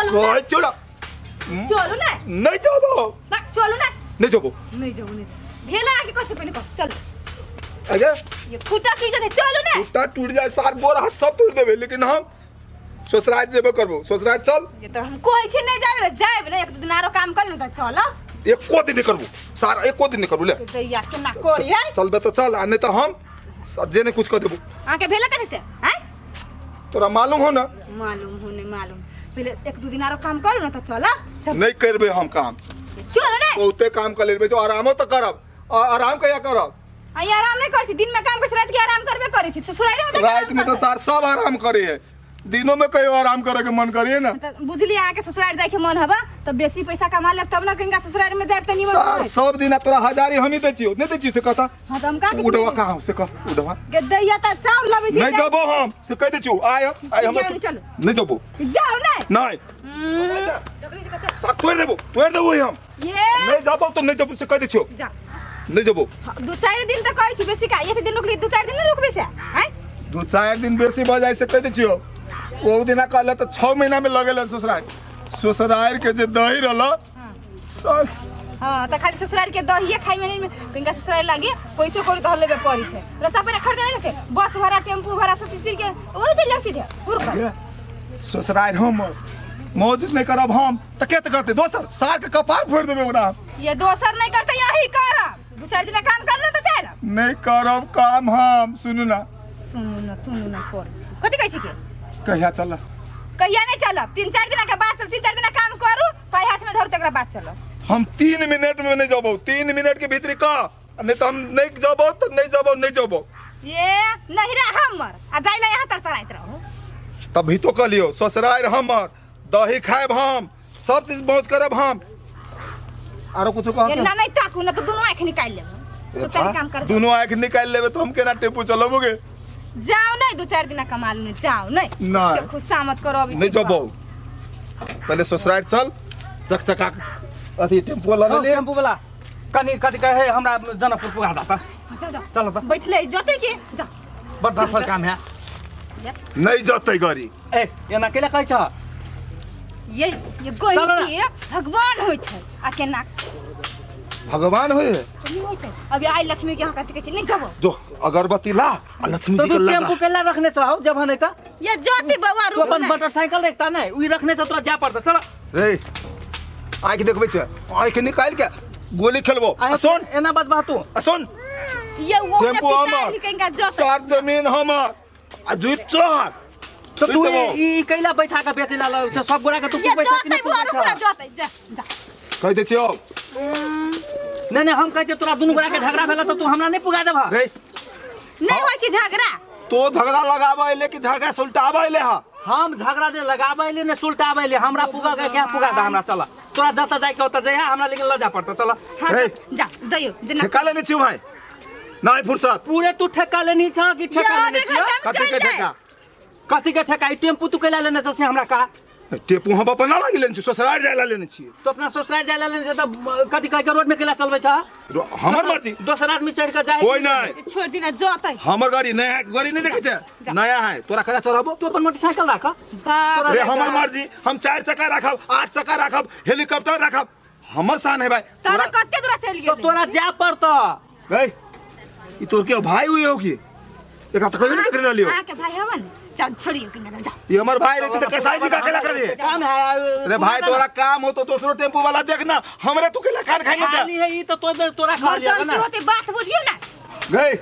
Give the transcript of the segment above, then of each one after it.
चलू ना। कहै छियौ ना। चलू ना। नहीं जबो। बा, चलू ना। नहीं जबो। नहीं जाऊ, नहीं भेला आके कथी पहिने कह, चलू। अरे ये फूटा टूट जेतै, चलू ना। टूटा टूट जाए सार गोर हाथ सब तोड़ देबे, लेकिन हम ससुराल जेबे करबो। ससुराल चल। ये तो हम कहै छी नहीं जाबे, जाएब ना, एक दू दिन आरो काम कर ने त चलब। एको दिन नहीं करबो सार, एको दिन नहीं करबो। ले दैया केना करी है। चलबे तो चल, आ नहीं तो हम सब जे नहीं कुछ कर देबो। अहाँके भेला कथी से हैं? तोरा मालूम हो ना? मालूम हो नहीं मालूम, पहले एक दू दिन आरो काम करू ना त चलब। चल। नहीं करबे हम काम। चलो ना। बहुते काम कर लेबे, जो आरामो तो करब। आराम कहिया करब? आई आराम नहीं करै छी, दिन में काम करै छी, रात के आराम करबे करै छी, ससुराले में तऽ रात में तो सार सब आराम करे है, दिनों में कहियो आराम करे के मन करे ना। त बुझली अहाँ के ससुराल जाय के मन हबा त बेसी पैसा कमा लेब तब ना किनका ससुराल में जायब त निमन सार होय। सब दिन तोरा हजारी हम ही दै छियो, नहीं दै छियो से कहता। हां त हम का उडवा कहाँ हो से कह, उडवा। के दैया त चाउर लबै छी। नहीं जबो हम से कह दै छियो, आय आय हम। जाओ नहीं, चलो। नहीं जबो। जाओ ना। नहीं। सार तोड़ देबो, तोड़ देबो हम। ये नहीं जबो तो नहीं जबो से कह दै छियो। जा। नहीं जबो। हाँ, दू चारि दिन त कहै छी बेसी का, एक दिन रुकली, दू चारि दिन नहीं रुकबे से हैं? दू चारि दिन बेसी भऽ जाइ से कह दै छियो। ओ दिना कहले तऽ 6 महीना में लगेलन ससुराल, ससुराल के जे दही रहल सर। हाँ त खाली ससुराल के दहिए खाइ में नहीं, तिनका ससुराल लागे पैसो कौड़ी धर लेबे पड़ी छै, रास्ता पर खरीदे नहीं छै, बस भाड़ा टेम्पू भाड़ा सब चीज के वही चलि जाओ सीधे हुर कर। ससुराल हम मौज नहीं करब हम तऽ के तऽ करतै दोसर, सार के कपार फोड़ि देबै ओकरा। ये दोसर नहीं करते यही करब, दू चारि दिन काम कर लो तऽ चलि। नहीं करब काम हम, सुनू ना। सुनू ना, सुनू ना कर कथी कहै छी के? कहिया चल? कहिया नहीं चलब, तीन चार दिन के बाद चल, तीन चार दिन काम करू, पाई हाथ में धरू तकरा बाद चलब। हम 3 मिनट में नहीं जबो, 3 मिनट के भीतर का, नहीं तो हम नहीं जबो तो नहीं जबो, नहीं जबो। ये नहीं रहा हमर आ जाइला यहाँ तरतराइत रहो। तभी तो कहलियो ससुराल हमर, दही खाएब हम, सब चीज मौज करब हम, आरो कुछ कह ये ना नहीं ताकू ना तो दोनों आँख निकाल लेब। तो चल काम कर। दोनों आँख निकाल लेबे तो हम केना टेम्पू चलाबोगे? जाओ नहीं, दू चार दिन कमा लू, जाओ नहीं। नहीं। के गुस्सा मत करो अभी। नहीं जबो, पहले ससुराल चल, चकचका अथी टेम्पू लऽ ले। टेम्पू वाला कनी कथी कहे हमरा जनकपुर पुगा दा त। जाओ जाओ। चलो त। बैठले जते के जा। बड़ धड़फड़ काम है। नहीं जते गाड़ी। ए एना केला कहै छ? ये गोई चलो ना। के भगवान होय छै आ केना भगवान होय है? नहीं होय छै। अभी आई लक्ष्मी के यहाँ कथी कहै छै, नहीं जबो। जो अगरबत्ती ला आ लक्ष्मी तो जी के तू लगा। टेम्पू केला रखने छ जब हनै त? ये जोती बौआ तू रुकू अपन ना। मोटरसाइकिल रखता नै, उई रखने छ तोरा जा पड़ता। चल। रे आँख देखबै छै, आँख निकाल के गोली खेलबो। आ सुन। एना बजबा तू। आ सुन। ये वो ने टेम्पू पिता हमर। लिखेंगा जोते। सार जमीन हमर आ जुत चोहर। तो तू सुन देबो। ई कैला बैठा के बेचे ला लग छै, सब गोरा के तू ये पैसा जोते किने बौआ रुकू ना, जोते जा जा। कह दै छियौ। नहीं नहीं हम कहै छियै तोरा दुनू गोरा के झगड़ा भेल त तू हमरा नहीं पुगा देबह। रे नहीं होय छै झगड़ा। तो झगड़ा लगाबै ले कि झगड़ा सुलटाबै ले? हा हम झगड़ा ने लगाबै ले ने सुलटाबै ले, हमरा पुगा के क्या पुगा दे हमरा। चल तोरा जतऽ जाय के ओतऽ जइहा, हमरा लेकिन लऽ जा पड़तौ। चल। हां रे। जा जइयो जना। ठेका लेने छियौ भाई, नहीं फुर्सत। पूरे तू ठेका लेनी छ कि ठेका ये लेने देखो, छियौ? हम कथी के चलि जाए। ठेका? कथी के ठेका? ई टेम्पू तू कैला लेने छ से हमरा का? टेम्पू हम अपन ना लागी लेने छियै, ससुराल जाय ला लेने छियै। तो अपना ससुराल जाय ला लेने छ त कथी कह के रोड में कैला चलबै छ? हमर मर्जी। दोसर आदमी चढ़ के जाय। कोई नहीं। छोड़ दिना जोतै। हमर गाड़ी नया गाड़ी नहीं देखै छै? जा। नया है, तोरा कला चढ़ाबो? तू अपन मोटरसाइकिल राख। बाप रे हमर मर्जी, हम 4 चक्का राखब, 8 चक्का राखब, हेलीकॉप्टर राखब, हमर शान है भाई। तोरा कते दूर चलि तो गेलै? तोरा जाय पड़तौ। रे ई तोर के भाई हुई हो की? एकरा त कहियो नहीं देख रहलियो। अहाँ के भाई हवन जाओ, छोड़ियो कि ना, जाओ। ये हमर भाई रहती त कसाई जी का केला करिए। काम है। अरे भाई तोरा काम हो तो दोसरो टेम्पू वाला देखना, हमरे तू केला कान खाइने छ। खाली है ई तो तोरा खा लिया इमरजेंसी ना। होते बात बुझियो ना। गई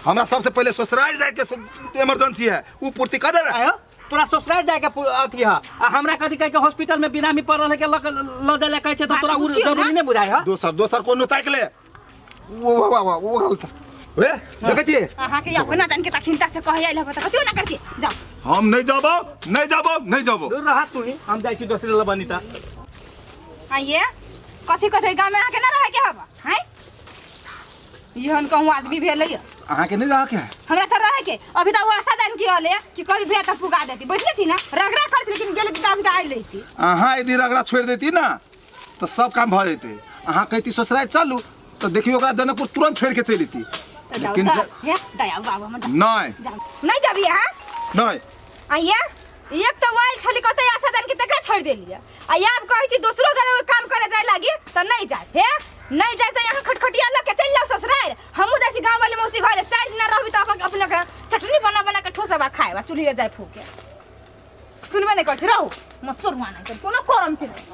हमरा सबसे पहले ससुराल जाए के इमरजेंसी है, उ पूर्ति कर देबे। आयो तोरा ससुराल जाए के अथी है आ हमरा कथी कह के हॉस्पिटल में बिनामी पड़ल है के ल जाय ला कहै छै त तोरा उ बुझियो ना। जरूरी नै बुझाय है। दोसर दोसर कोनो ताक ले। वो वाह वाह वो गलत ए देखै छियै अहाँ के अपना जान के तखिनता से कहि आइल हब त कथियो ना करती, जाओ। हम नहीं जाबो, नहीं जाबो, नहीं जाबो। दूर रहा तू ही, हम जाइ छी दोसरे ल बनीता। आइए कथी कथी गाँव में अहाँ के ना रहे के हब हैं? यहन कहूँ आदमी भेलै है। अहाँ के नहीं रह के है? हमरा त रहे के अभी त आशा जान के अले कि कभी भेट त पुगा देती, बैठले छी ना रगड़ा कर, लेकिन गेले त अभी त आइल लेती। अहाँ यदि रगड़ा छोड़ देती ना तो सब काम भ जेतै। अहाँ कहती ससुराल चलू तो देखियो ओकरा जनकपुर तुरंत छोड़ के चलि एती। त जाऊ लेकिन त हे दया बाबू हमर नहीं। जाऊ नहीं जाबी अहाँ? नहीं। आइए एक त वाइल छली कतै आशा जान के तकरा छोड़ देलिए आ आब कहै छी दोसरो घर में काम करे जाय लागी त नहीं जाय हे नहीं जाय त यहाँ खटखटिया लग के चल जाओ ससुराल हमहूँ जाइ छी गाँव वाली मौसी घरे 4 दिन रहबी त अपन अपने के चटनी बना बना के ठोसबा खाएबा चूल्हे जाय फूके सुनबे नहीं कर छी रहू मसूर हुआ नहीं कोनो करम के नहीं।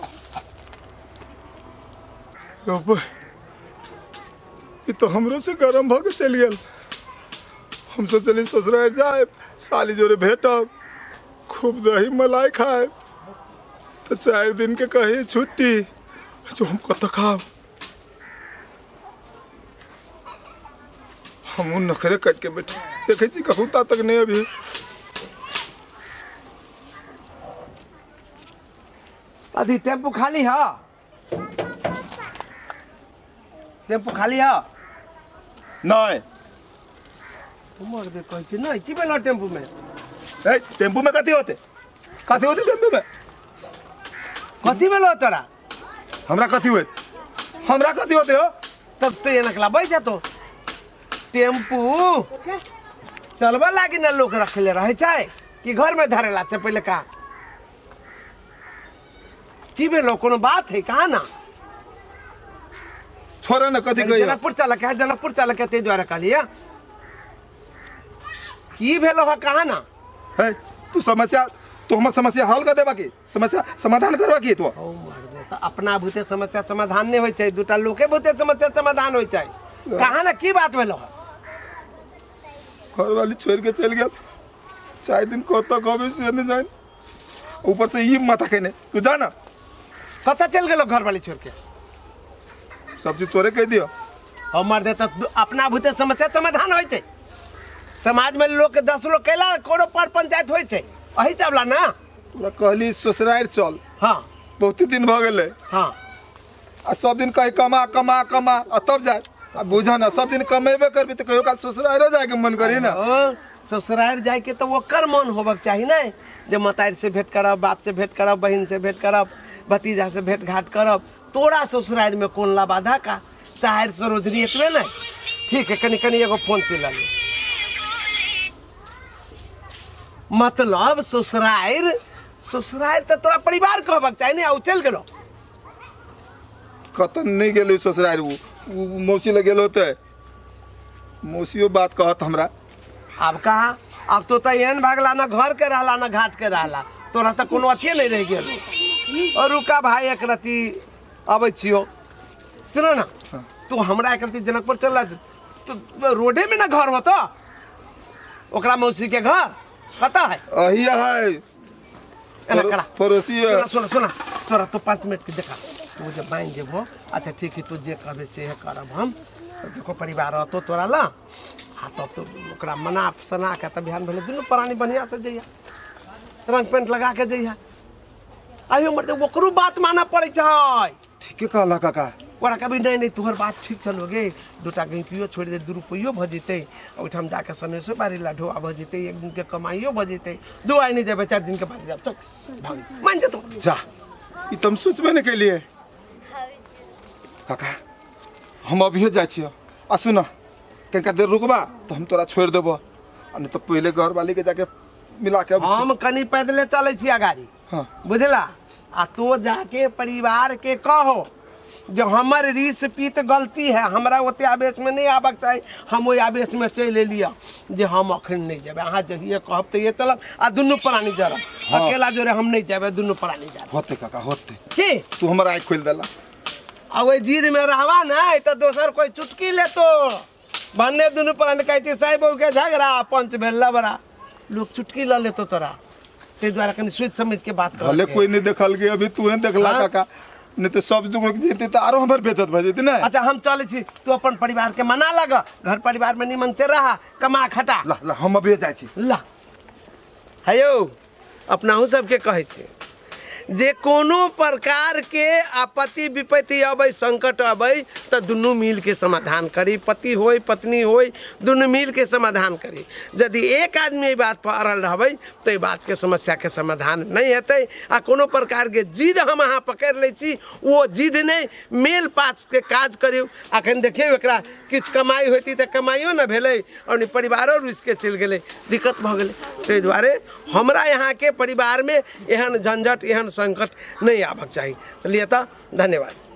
रब्बा, ई तो हमरो से गरम भऽ के चलि गेल। हम सोचली ससुरारि जायब, साली जोरे भेटब, खूब दही मलाई खायब, तऽ 4 दिन के कही छुट्टी जो हम कतऽ खाब। हमहूँ नखरे काटि के बैठे देखै छी कखनो ता तक नहि अभी। अथी टेम्पू खाली है? टेम्पू खाली है? नहीं। उमर दे कहै छी नहीं की भेल टेम्पू में? ए टेम्पू में कथी होते? कथी होते टेम्पू में? कथी भेल तोरा? हमरा कथी होते? हमरा कथी होते हो? तब तो एना कला बैठ जातो। टेम्पू चलबा लागी ना लोग रखले रहे छै कि घर में धरेला से पहले का की भेलो? कोनो बात है कहा ना? छोड़ा ना कथी कहियो। जनकपुर चलक है, जनकपुर चलक है, ताहि दुआरे कहलियै। की भेलो है कहा ना? है तू समस्या, तू हमर समस्या हल कर देबा की समस्या समाधान करबा की तू? ओ मर दे, तऽ अपना भूते समस्या समाधान नहि होइ छै, दूटा लोके भूते समस्या समाधान होइ छै। कहा ना की बात भेलो है? घरवाली छोड़ के चल गेल, 4 दिन कतऽ कहबै से नहि जानि, ऊपर से ई माथा खेने। तू जा ना। कतऽ चल गेलो घरवाली छोड़ के? सब चीज तोरे कह दियो। हमर दे तऽ अपना भूते समस्या समाधान होइ छै। समाज में लोग के 10 लोग कैला कोनो पर पंचायत होइ छै, अही चावला ना। तोरा कहली ससुरारि चल। हाँ। बहुत दिन भऽ गेलै। हाँ। आ सब दिन कही कमा कमा कमा आ तब जाय। आ बुझ ना सब दिन कमेबे करबी तऽ कहियो काल ससुरारियो जायके मन करी ना। ओ, ससुरारि जायके तऽ ओकर मन होबक चाही ने जे मतारि से भेंट करब, बाप से भेंट करब, बहिन से भेंट करब, भतीजा से भेंट घाट करब। तोरा ससुरारि में कोन ला बाधा का? सहार सरोजनी एतबे ने। ठीक है, कनी कनी एगो फोन चलि। मतलब ससुरारि ससुरारि तऽ तोरा परिवार कहबक चाही ने, आ ओ चलि गेलो। कतऽ नहि गेलै ससुरारि, उ मौसी लग गेल होतै, मौसियो बात कहत हमरा। आब कहाँ? आब तो तऽ एहन भागला ना घर के रहला ना घाट के रहला, तोरा तऽ कोनो अथिये नहि रहि गेल। और रुका भाई एक रति अबै छियो। सुनो ना, तू हमरा एक रति जनकपुर चल तो रोडे में ना घर होतो ओकरा मौसी के घर कतऽ है? अही है। एना करा। पड़ोसी है। सुना सुना सुना, तोरा तो 5 मिनट के देखा तू जब मान जेबो। अच्छा ठीक है, तू जे कहबे से करब हम। तो देखो परिवार रहतो तोरा ला, आ तब तो ओकरा मना सना के तब बिहान भेलै दुनू प्राणी बढ़िया से जइहा, रंग पेंट लगा के जइहा। आइयो मर्दे ओकरो बात मानऽ पड़ै छै। ठीके कहला काका। ओकरा कहबी नहीं नहीं तोहर बात ठीक छलो गे, दूटा गैंकियो छोड़ि दे, 2 रुपैयो भऽ जेतै, ओहिठाम जाके सनेसो बारी ला ढोआ भऽ जेतै, एक दिन के कमाइयो भऽ जेतै, 2 आइ नहि जेबै, 4 दिन के बाद जाब, चल भाग मान जेतौ। जा, ई तऽ हम सोचबे नहि केलियै काका। हम अभियो जाइ छियै। आ सुन, कनिका देर रुकबा तऽ हम तोरा छोड़ि देबो, आ नहि तऽ पहिले घरवाली के जाके मिला के अबै छियै। हम कनी पैदले चलै छी अगाड़ी। हाँ। बुझला? आ तो जाके परिवार के कहो जो हमर रीस पीत गलती है, हमरा ओते आवेश में नहीं आबक चाही, हम ओहि आवेश में चलि एलियै जे हम अखन नहीं जेबै, अहाँ जहिए कहब तहिए चलब, आ दुनू प्राणी जरब। हाँ। अकेला जोरे हम नहीं जेबै, दुनू प्राणी जाब। होते काका होते। की? तू हमर आँखि खोलि देला। आ ओहि जिद में रहबा नहीं तऽ दोसर कोई चुटकी लेतो, भन्ने दुनू प्राणी कहै छै साहेब बहू के झगड़ा पंच भेल लबड़ा, लोग चुटकी लऽ लेतो तोरा। ताहि दुआरे कनि सोचि समझ के बात कर। भले कोई नहीं देखल के अभी तू देखला। हाँ। काका, नहीं तो सब दुगो के जेते तो आरो हमर बेइज्जत भऽ जेते ने। अच्छा हम चलै छी, तू अपन परिवार के मना लग, घर परिवार में निमन से रहा, कमा खटा। ला ला हम अभी जाइ छी। ला हेयौ, अपनाहु सबके कहै छी जे कोनो प्रकार के आपत्ति विपत्ति अबै, संकट अबै तऽ दुनू मिल के समाधान करी, पति होय पत्नी होय दुनू मिल के समाधान करी। यदि एक आदमी एहि बात पर अड़ल रहबै तऽ एहि बात के समस्या के समाधान नहि हेतै। आ कोनो प्रकार के जिद हम अहाँ पकड़ि लै छी, ओ जिद नहि, मेल पास के काज करियौ। अखन देखियौ एकरा किछु कमाइ होइती तऽ कमाइयो ने भेलै और परिवारो रुसि के चलि गेलै, दिक्कत भऽ गेलै। ताहि दुआरे हमरा यहाँके परिवारमे एहन झंझट एहन संकट नहि आबक चाही। तऽ लिअ तऽ धन्यवाद।